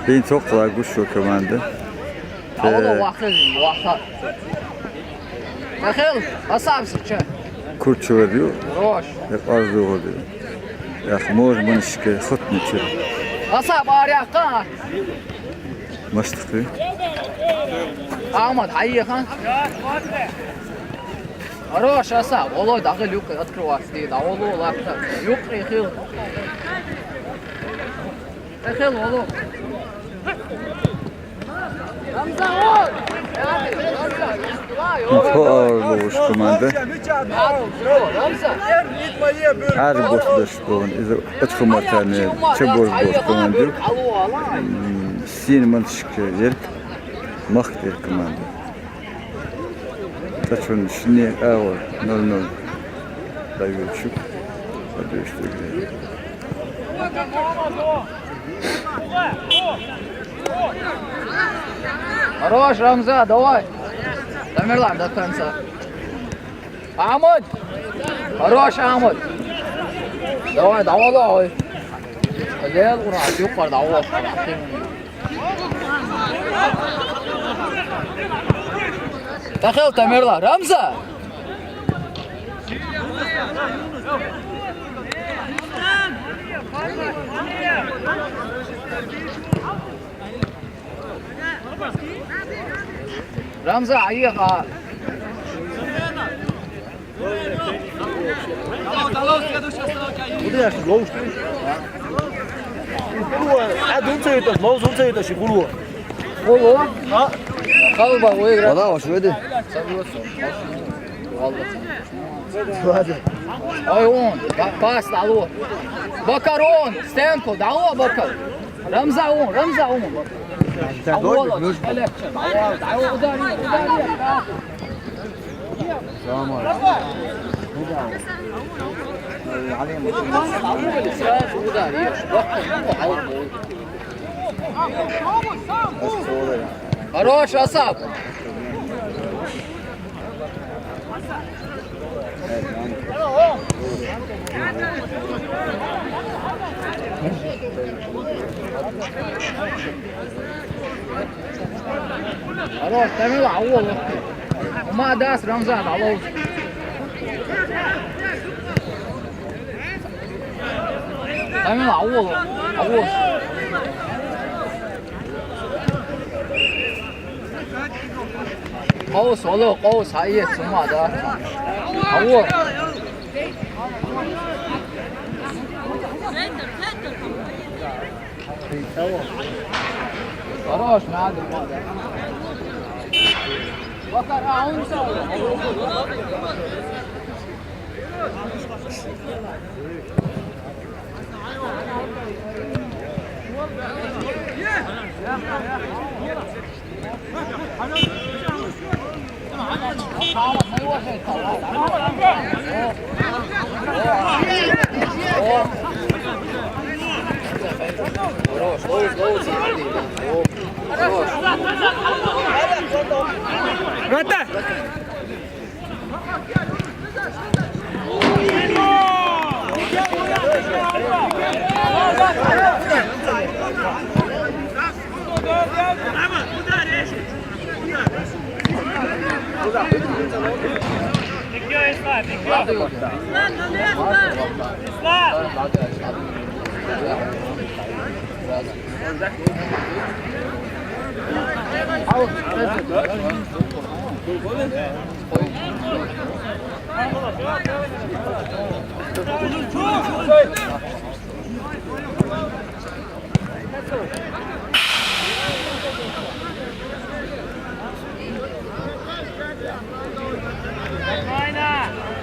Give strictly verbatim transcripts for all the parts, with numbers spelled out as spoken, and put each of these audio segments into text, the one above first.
Хин цокла гуш шо команда. Ала вахез, ваха. Дахел, асаб сича. Курчувар ю. Рош. Я арзу годи. Ях, мож мыншке хотниче. Асаб аряха. Маштхи. Ахмад, хайхан. Хорош, асаб. Оло, дагы люк открывать. Да, оло, лапта. Люк и хил. Эхел, оло. Фо авар ловуш команда. Ар бос даш бон. Из ачхуматане че бос бос команда. Син мантшке ерк. Махтер команда. Тачун шни авар ноль ноль. Даю чук. Подвижте игры. Хорош, Рамза, давай. Тамерлан, до конца. Ахмад! Хорош, Ахмад! Давай, давай, давай. Лел, ура, юкъар, давай. Дахел, Тамерлан, Рамза! Рамза, айыга. Куда я, что, ловушка? Куда? А, дунца это, ловушка, дунца это, что, куда? Ого. А? Халба, выиграл. Вода, ваш выйди. Ой, он, па-, пас, алло. Бакар, он, стенку, да, алло, Бакар. Рамза, он, Рамза, он. Алло, алло, легче, алло, алло, удари, удари, да. Салам алейкум. Сразу удари. Хорош, Асап. Хорош, Тамил, ауыл. Ума дас, Рамзан, алоу. Тамил, ауыл, ауыл. Къоус, оло, къоус, хайет, сума, да. Ауо. Хорош, надо, надо. Бакар, а он сам. Вратарь!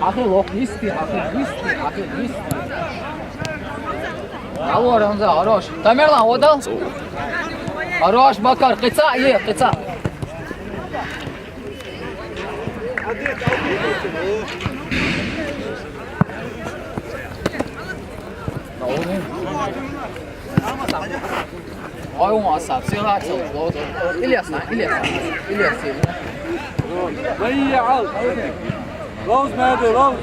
Ахи, лох, исти, ахи, исти, ахи, исти. Алло, Рамза, хорош. Тамерлан, отдал? Хорош, Бакар, къица, е, къица. Ой, у нас сам, все, все, вот. Ильяс, Ильяс, Ильяс. Дай, я, ал. Лоз, надо, лоз.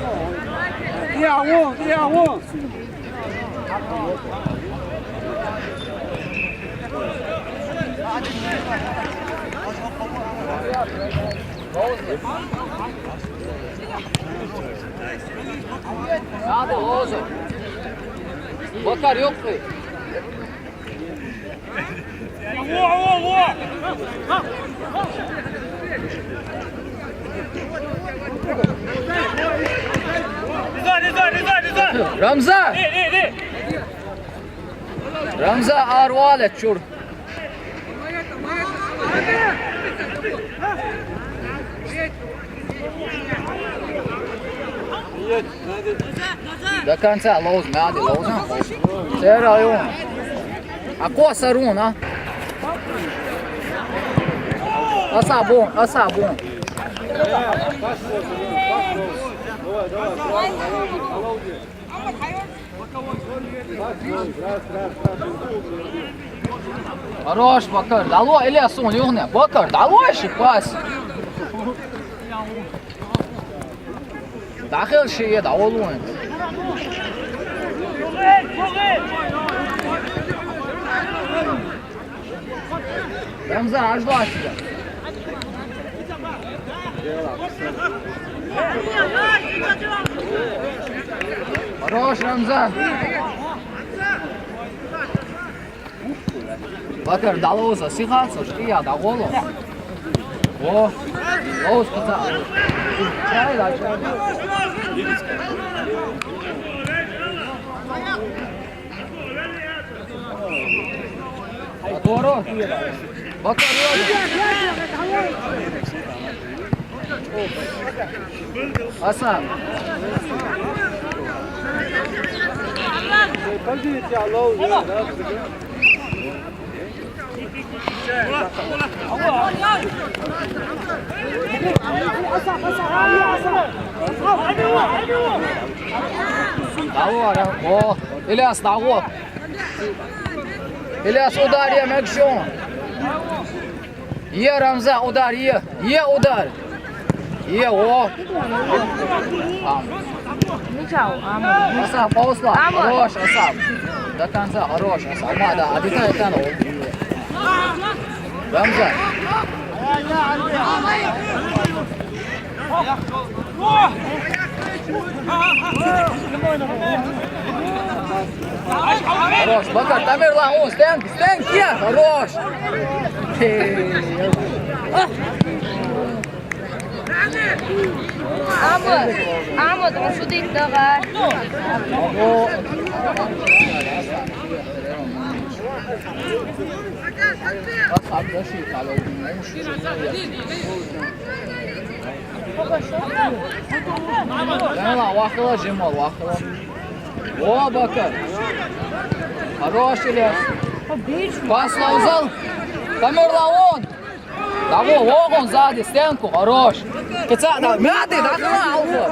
Я, вон, я, вон. Hadi Oğuz'um. Bakar yok mu? Ramza! Ramza, arvalet çur. До конца лоз, надо лоз. Сера ю. А коса руна. Асабу, асабу. Хорош, Бакар, дало или асун юхне. Бакар, дало иши пас. Дахил ши е даволун. Рамза, аж два тебя. Хорош, Рамза. Бакар, далоуса, сихаца, шкия, да голо. О, лоус каца. Чай, да, чай. Аторо. Бакар, Асан. Давай, о, Ильяс, давай. Ильяс, удар, я мягчон. Е, Рамза, удар, е. Е, удар. Е, о. Ам. Ничего, ама. Асаф, паусла. Ама. Хорош, Асаф. До конца, хорош, Асаф. Ма, да, обитает там. Рамза. Хорош, Бакар, Тамерлан, он, стенки, стенки, хорош. Ама, ама, он шудит давай. Жемал, вахила, Жемал, вахила. О, Бакар. Хорош, Ильяс. Пас лаузал. Тамерлан. Давай, вогон сзади, стенку, хорош. Кыца, да, мяты, да, алфа.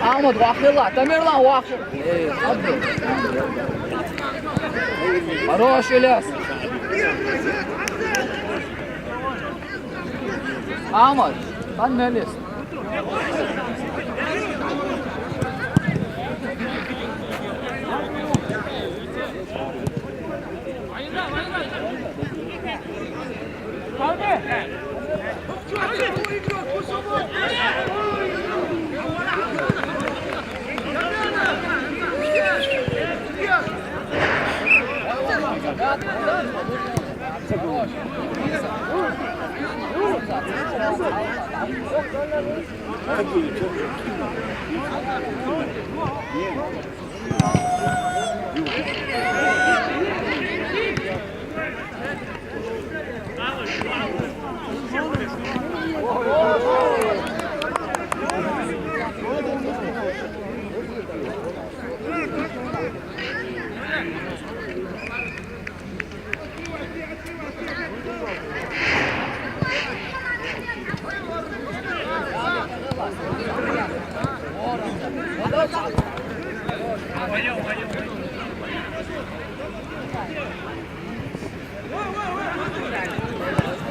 Амуд, вахила, Тамерлан, вахила. Хорош, Ильяс. Амуд, пан мелис.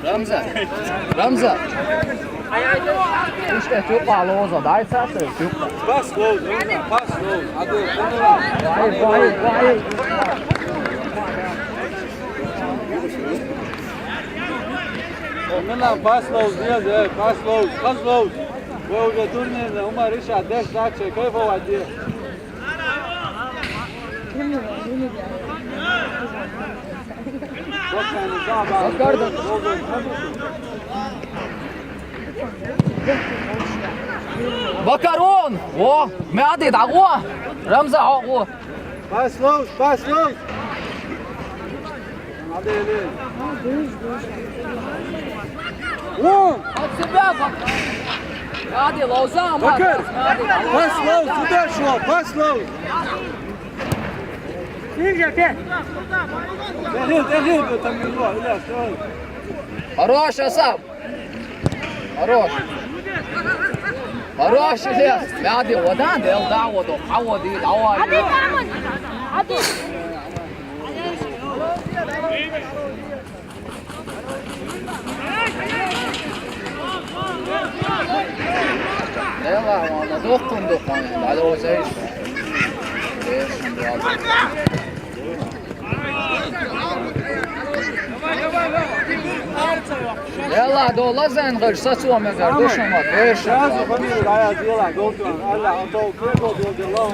Рамза, Рамза. Иште тюпа лоза, дай цацэ, тюпа. Пас лоз, Рамза, пас лоз. Аду, вай, вай, вай. Милан, пас ловз, деза, э, пас ловз, хаз ловз. Вай уже турнирна, Умар, иша деш даче, кайфовать де. Бакарон! Во! Меади дагъо! Рамза, гьо, во! Пас ловз, пас ловз! Во! От себя, Бак-, Меади, ловза, Амар, Бакар! Меади, ловза. Пас ловз, сюда шла, пас ловз! Ниже, опять! Дагъо, дагъо, там не было, Илья, давай! Хорош, Асап! Хорош. Хорош, Ильяс. Меади, вадан, дел да, вадо, хавади, давай. Ади, Аман. Ади. Дела, вала, дохун, дохун. Дала озай. Дешин, дала. Яла, дола зангъар, сацуа мегар, душама, беша. Сразу фамилию, да, я сделал, Голтон, Алла, а то первого дело.